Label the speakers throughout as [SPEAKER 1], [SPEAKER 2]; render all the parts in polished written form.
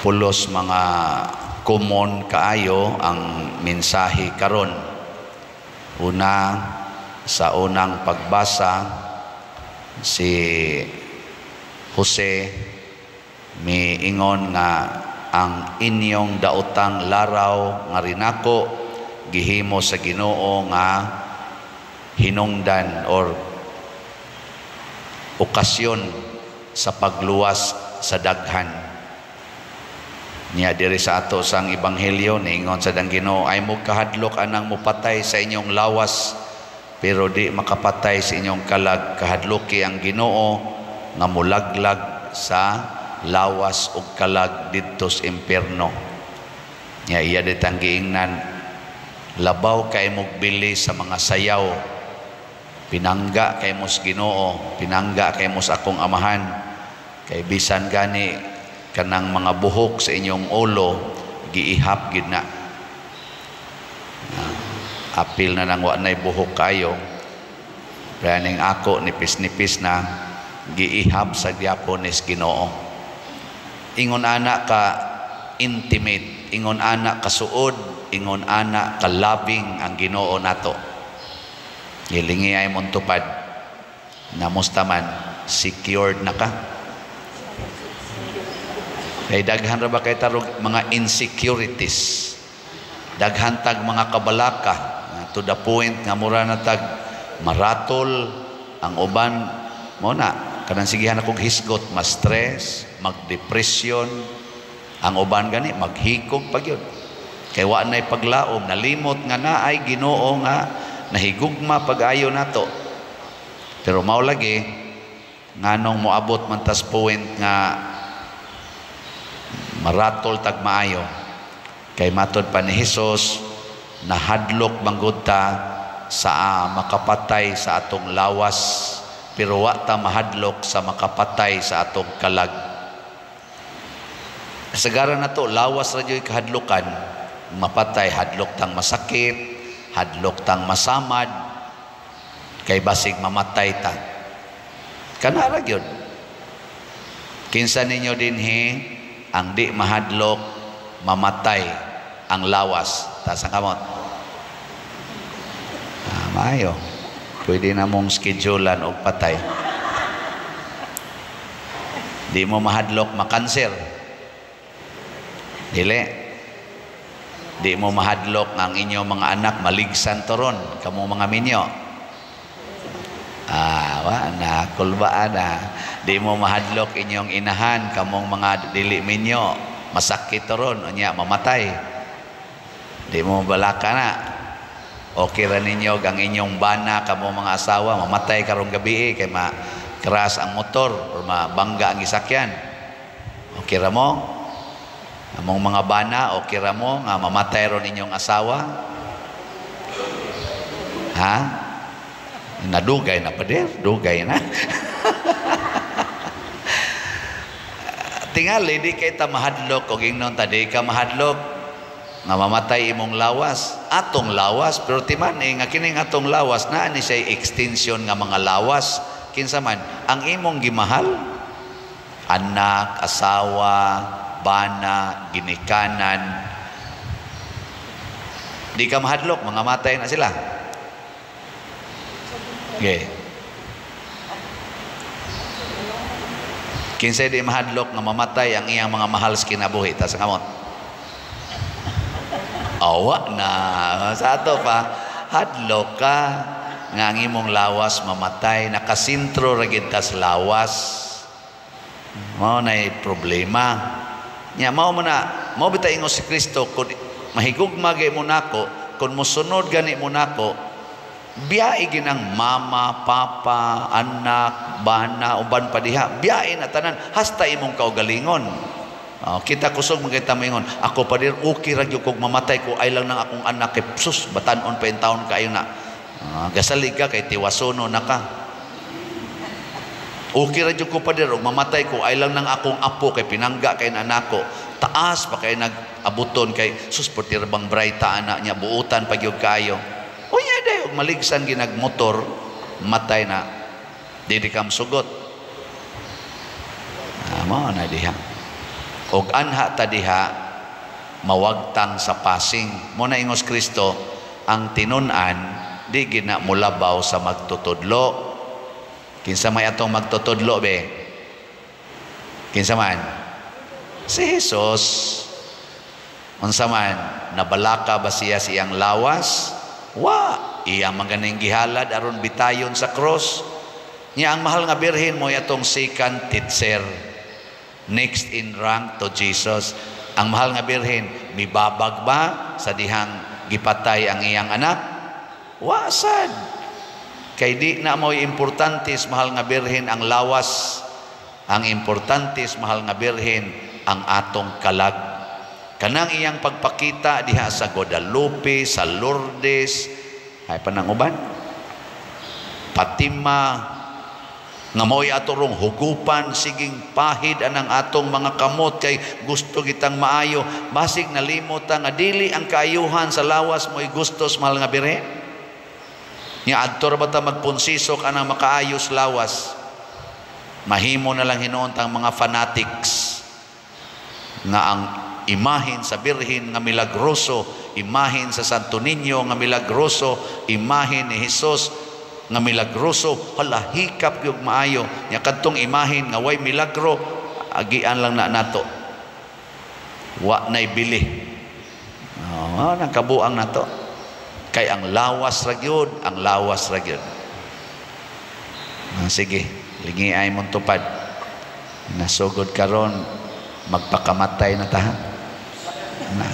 [SPEAKER 1] Pulos mga common kaayo ang mensahe karon. Una, sa unang pagbasa, si Jose miingon nga ang inyong daotang laraw nga rinako gihimo sa Ginoo nga hinungdan or okasyon sa pagluwas sa daghan. Niya diri sa ato sang ebanghelyo, niingon sa dang Ginoo, ay mo kahadlok anang mopatay sa inyong lawas pero di makapatay sa inyong kalag, kahadloki ang Ginoo nga mulaglag sa lawas ug kalag didto sa impierno. Nya iya ditang giingnan, labaw kay mog bili sa mga sayaw, pinangga kay mos Ginoo, pinangga kay mos akong amahan, kay bisan gani kanang mga buhok sa inyong ulo giihap gid na. Apil na nang wa nay buhok kayo, pero ako nipis-nipis na, giihap sa gyapon is Ginoo. Ingon ana ka intimate, ingon ana ka suod, ingon ana ka loving ang Ginoo nato. Gilingi ay mong tupad. Namusta man, secured na ka. Kay daghan ra ba kay tarog mga insecurities. Daghan tag mga kabalaka to the point nga mura na tag maratol ang uban mo na kanang sigihan akong hisgot, ma-stress, magdepresyon ang uban, gani maghikog pa gyud kay wa nay paglaom, nalimot nga naay Ginoo nga nahigugma pag-ayo nato. Pero mao lagi, nganong moabot man tas point nga maratol tag maayo? Kay matod pa ni Hesus, nahadlok manggod ta sa makapatay sa atong lawas pero wa ta mahadlok sa makapatay sa atong kalag. Kasagaran na to, lawas ra jud kahadlokan mapatay. Hadlok tang masakit, hadlok tang masamad kay basig mamatay ta. Kana ra gyud. Kinsa ninyo dinhi ang di mahadlok mamatay ang lawas? Taas ang kamot. Maayo, pwede na mong schedulean og patay. Di mo mahadlok makanser? Dili. Di mo mahadlok ang inyong mga anak maligsan toron kamo mga minyo? Wa na kulbaan na. Di mo mahadlok inyong inahan, kamong mga dili minyo, masakit toron unya mamatay? Di mo balaka na? Okay ra ninyo ang inyong bana, kamo mga asawa, mamatay karong gabi kay ma crash ang motor or mabangga ang gisakyan? Okay ra mo? Among mga bana, okay ra mo nga mamatay ron inyong asawa? Ha? Nadugay na pader, dugay na. Tingali di kay ta mahadlok og ingnon ta, di ka mahadlok nga mamatay imong lawas, atong lawas, pero timan eh, nga kining atong lawas naa ni siya extension nga mga lawas. Kinsa man ang imong gimahal, anak, asawa, bana, ginikanan, di ka mahadlok mga matay na sila? Okay. Kinsay di mahadlok nga mamatay ang iyang mga mahal sa kinabuhi? Taas ang kamot. Awa na. Sa ato pa, hadlok ka nga ang imong lawas mamatay. Nakasintro ra gid tas lawas. Mao nay problema. Nya mao man na, mao bitaw ingon si Kristo, kun mahigugma gay mo nako, kun mosunod gani mo nako, biyae ginang mama, papa, anak, bana, uban pa diha, biyae na tanan hasta imong kaugalingon. Kita kusog magkita moingon, ako pa dir okay ra gyud kog mamatay ko ay lang nang akong anak kay sus batan-on pa in taon kaayo na. Gasalig ka kay tiwasono na ka. Okay ra gyud ko pa dir og mamatay ko ay lang nang akong apo kay pinangga kay anak ko. Taas pa kay nag-abuton kay sus portir bang brighta anak niya, buutan pa gyud kaayo. Unya day og maligsan ginagmotor matay na dili ka sugot. Mao na diha. Og anha ta diha mawagtang sa pasing. Mo na ingos Kristo, ang tinun-an di gina mulabaw sa magtutudlo. Kinsa may atong magtutudlo be? Kinsa man? Si Jesus. Unsa man, nabalaka ba siya sa iyang lawas? Wa. Iyang maganing gihalad aron bitayon sa cross. Nya ang mahal nga birhen mo atong second teacher. Next in rank to Jesus. Ang mahal nga birhen, mibabag ba sa dihang gipatay ang iyang anak? Wa sad. Kay di na mo'y importante sa mahal nga birhen ang lawas. Ang importante sa mahal nga birhen ang atong kalag. Kanang iyang pagpakita diha sa Guadalupe, sa Lourdes, ay panang uban, Fatima, nga mao'y ato rong hugupan, siging pahid anang atong mga kamot kay gusto kitang maayo. Basig nalimot ta nga dili ang kaayuhan sa lawas mo'y gusto sa mahal nga birhen. Nya adto ra ba ta magpunsisok anang makaayos lawas? Mahimo na lang hinuon tang mga fanatics nga ang imahen sa birhen nga milagroso, imahen sa Santo Niño nga milagroso, imahen ni Jesus nga milagroso, hala, hikap gyud maayo. Nya kadtong imahen nga way milagro, agian lang na nato. Wa nay bili. Oh, nang kabuang nato. Kay ang lawas ra gyud, ang lawas ra gyud. Ah, sige, lingi ay mong tupad. Nasugod karon, magpakamatay na ta. Na.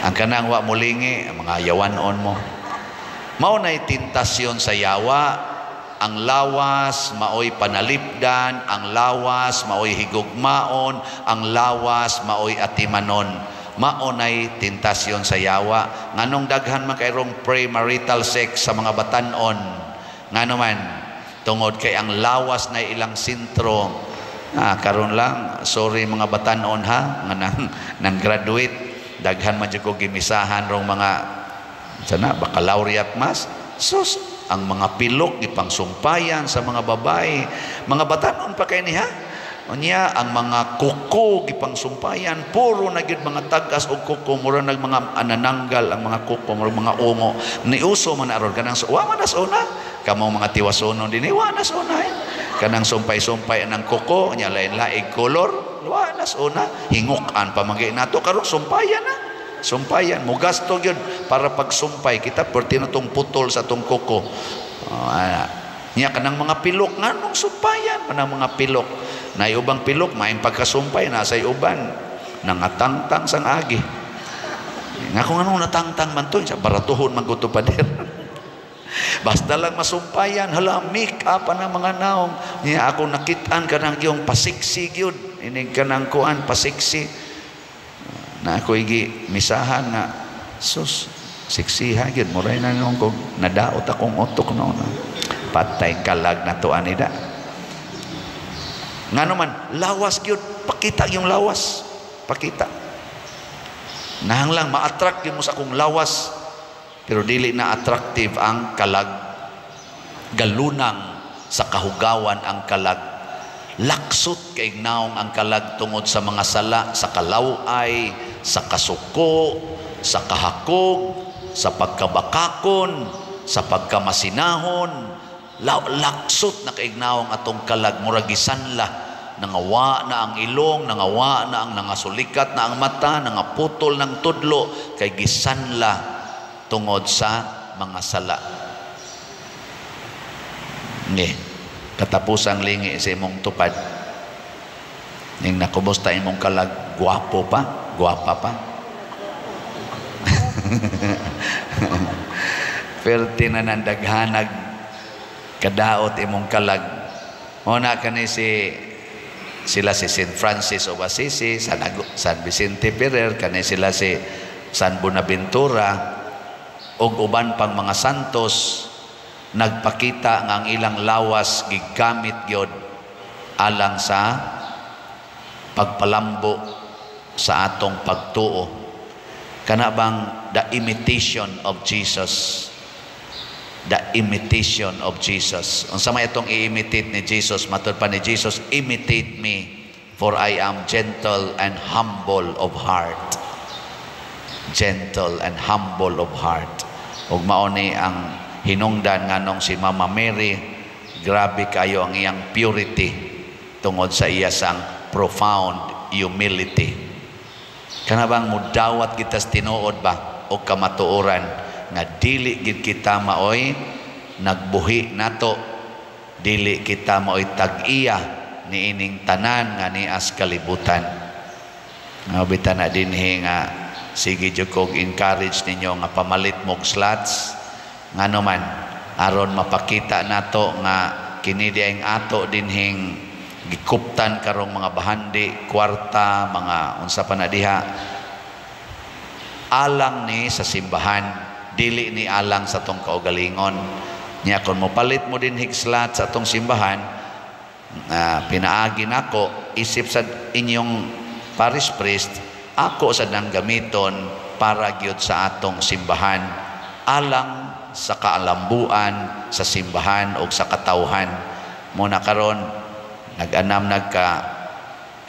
[SPEAKER 1] Ang kanang wa mulingi, mga yawanon mo. Mao na'y tentasyon sa yawa, ang lawas maoy panalipdan, ang lawas maoy higugmaon, ang lawas maoy atimanon. Mao na'y tentasyon sa yawa. Nganong daghan man kayrong premarital sex sa mga batanon? Ngano man, tungod kay ang lawas na ilang sentro. Ah, karon lang, sorry mga batanon ha, nga nang graduate, daghan man jud ko gimisahan rong mga sana baccalaureate mas. Sus, ang mga pilok gipangsumpayan sa mga babae. Mga batanon pa kay ni ha. Unya ang mga kuko gipangsumpayan, puro na gyud mga tag-as og kuko, mura nag mga anananggal ang mga kuko, mura mga ungo. Niuso man aron kanang wa man nas una. Kamong mga tiwasonon dinhi, wa nas una eh. Kanang sumpay-sumpay anang kuko, nya lain-laing kolor, wa nas una. Hingukan pa man nato karon sumpayan na. Sumpayan, mugasto gyud para pagsumpay kita perti na tong putol sa tong kuko. Oh, ana. Nya kanang mga pilok, nganong sumpayan man ang mga pilok? Nay ubang pilok maayong pagkasumpay, nasa uban nangatangtang sang agi. Nga kung anong natangtang man to, sa baratuhon man ko to, pader. Basta lang masumpayan, hala, make up ang mga naong. Nya ako nakitaan kanang yung pasiksi gyud, inig kanang kuan pasiksi. Na ako igi misahan nga sus, siksiha gyud, muray na nung kog nadaot akong utok noon. Patay kalag na to anida. Ngano man, lawas gyud, pakita yung lawas, pakita. Nahang lang ma-attract gyud mo sa akong lawas, pero dili na attractive ang kalag. Galunang sa kahugawan ang kalag. Laksot kay naong ang kalag tungod sa mga sala, sa kalaway, sa kasuko, sa kahakog, sa pagkabakakon, sa pagkamasinahon. Laksot na kaignaong atong kalag, murag gisanla, nangawa na ang ilong, nangawa na ang nangasulikat na ang mata, nangaputol ng tudlo kay gisanla tungod sa mga sala. Nge, katapusang lingi sa imong tupad. Ning nakumusta imong kalag, guwapo pa, guwapa pa. Perti na nandaghanag kadaot imong kalag. Mo na kani si sila si Saint Francis of Assisi, San Vicente Ferrer, kani sila si San Bonaventura ug uban pang mga santos, nagpakita nga ang ilang lawas gigamit gyud alang sa pagpalambo sa atong pagtuo. Kana bang the imitation of Jesus? The imitation of Jesus. Unsa may atong i-imitate ni Jesus? Matud pa ni Jesus, "Imitate me for I am gentle and humble of heart." Gentle and humble of heart. Ug mao ni ang hinungdan nganong si Mama Mary, grabe kayo ang iyang purity tungod sa iya sang profound humility. Kana bang mudawat kita sa tinuod ba o kamatuoran nga dili gid kita maoy nagbuhi nato, dili kita maoy tag-iya niining tanan nga nias kalibutan. Nga bitan na dinhi nga sige jud kog encourage ninyo nga pamalit mog slots, ngano man aron mapakita nato nga kini diay ato dinhing gikuptan karong mga bahandi, kwarta, mga unsa pa na diha, alang ni sa simbahan, dili ni alang sa atong kaugalingon. Nya kon mopalit mo dinhig slot sa atong simbahan, pinaagi nako isip sa inyong parish priest, ako sa nang gamiton para gyud sa atong simbahan, alang sa kaalambuan sa simbahan o sa katawhan. Muna karon nag-anam, nagka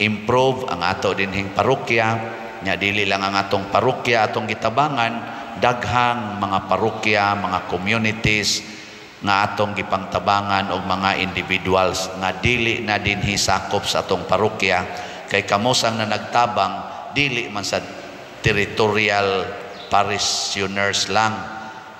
[SPEAKER 1] improve ang ato dinhing parokya. Nya dili lang ang atong parokya atong gitabangan, daghang mga parokya, mga communities nga atong gipangtabangan og mga individuals nga dili na dinhi sakop sa atong parokya, kay kamosang na nagtabang dili man sa territorial parishioners lang,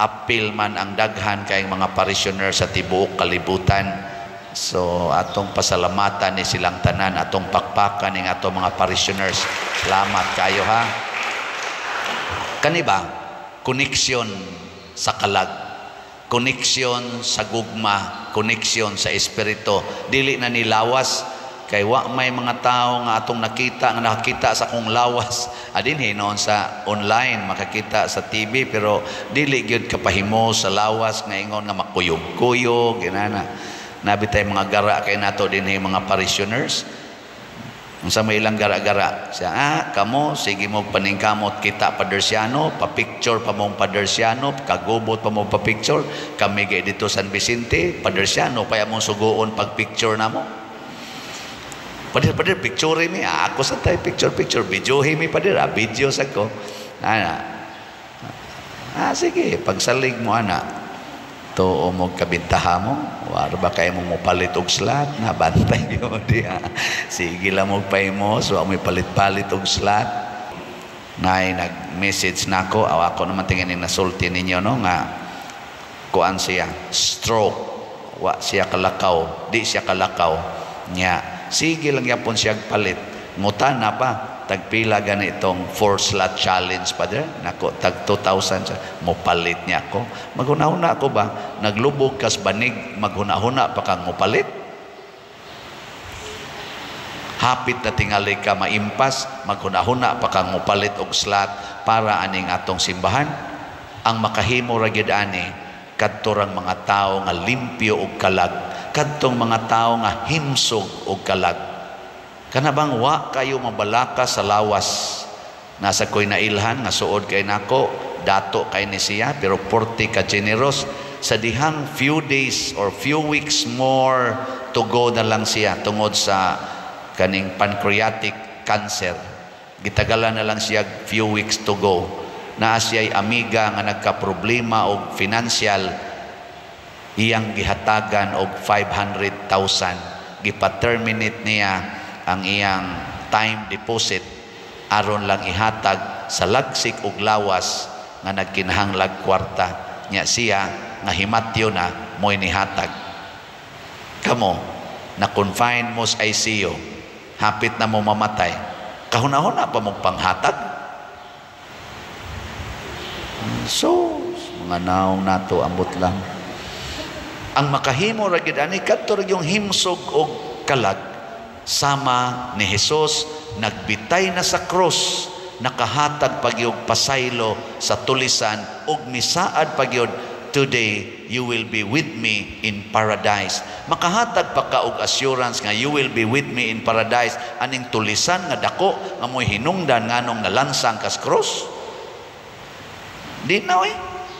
[SPEAKER 1] apil man ang daghan kay mga parishioners sa tibuok kalibutan. So atong pasalamatan ni silang tanan, atong pakpakan ning atong mga parishioners. Salamat kayo ha. Kani ba koneksyon sa kalag, koneksyon sa gugma, koneksyon sa espiritu, dili na nilawas, kay wa may mga tao nga atong nakita nga nakakita sa akong lawas. Adin noon sa online makakita sa TV, pero dili gyud kapahimo sa lawas nga ingon nga makuyog-kuyog ginana. Nabi tay mga gara kay nato dinhi mga parishioners. Unsa may ilang gara-gara siya, kamo sige mo paningkamot kita Padersiano, pa-picture pa mong Padersiano, kagubot pa mo pa-picture. Kami gay dito San Vicente, Padersiano pa mong suguon pag picture namo. "Pader, pader, picture mi." "Ako sa tay picture picture, videohi mi, pader." "Video sa ko ana." "Sige, pagsalig mo ana to mo kabintaha mo, war ba kay mo mopalit og slot na bantay yo diha. Sige lang mo pahimo, so amoy palit-palit og slot." Nay nag-message nako, aw ako naman tingin ni nasulti ninyo no nga kuan siya, stroke, wa siya kalakaw, di siya kalakaw. Nya sige lang yapon siya palit. Ngutana pa tagpila ganitong four slot challenge, pader? Nako, tag 2,000 siya. Mopalit niya ako. Maghuna-huna ako ba, naglubog kas banig, maghuna-huna pa kang mopalit? Hapit na tingali ka maimpas, maghuna-huna pa kang mopalit og slot para aning atong simbahan. Ang makahimo ra gyud ani kadto rang mga tawo nga limpyo og kalag, kadtong mga tawo nga himsog og kalag. Kana bang wa kayo mabalaka sa lawas? Nasa ko'y nailhan nga suod kay nako, dato kay ni siya, pero porte ka generous. Sa dihang few days or few weeks more to go na lang siya tungod sa kaning pancreatic cancer. Gitagalan na lang siya few weeks to go. Naa siya'y amiga nga nagka-problema og financial, iyang gihatagan og 500,000. Gipa-terminate niya ang iyang time deposit aron lang ihatag sa lagsik og lawas nga nagkinahanglag kwarta. Nya siya nga himatyo na mo'y nihatag. Kamo na confine mo sa ICU, hapit na mo mamatay, kahuna-huna pa mong panghatag? So mga naong nato, ambot lang. Ang makahimo ra gid ani kadto ra yung himsog og kalag, sama ni Jesus nagbitay na sa krus, nakahatag pagyog pasaylo sa tulisan ug misaad pagyod, "Today you will be with me in paradise." Makahatag pa ka og assurance nga "You will be with me in paradise" aning tulisan nga dako nga mo'y hinungdan nganong nalansang kas krus? Di na oy.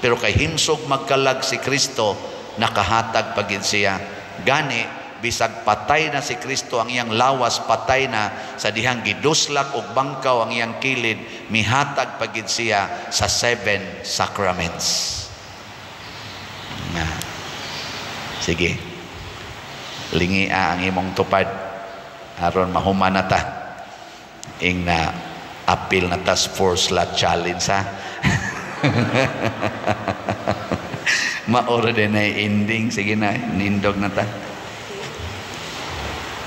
[SPEAKER 1] Pero kay himsog magkalag si Kristo, nakahatag pagid siya. Gani Bisag patay na si Kristo, ang iyang lawas patay na sa dihang giduslak og bangkaw ang iyang kilid, mihatag pa gid siya sa seven sacraments. Nga. Sige. Lingia ang imong tupad aron mahuman na ta. Ing na apil na tas four slot challenge, ha. Maoro din na ending. Sige na, nindog na ta.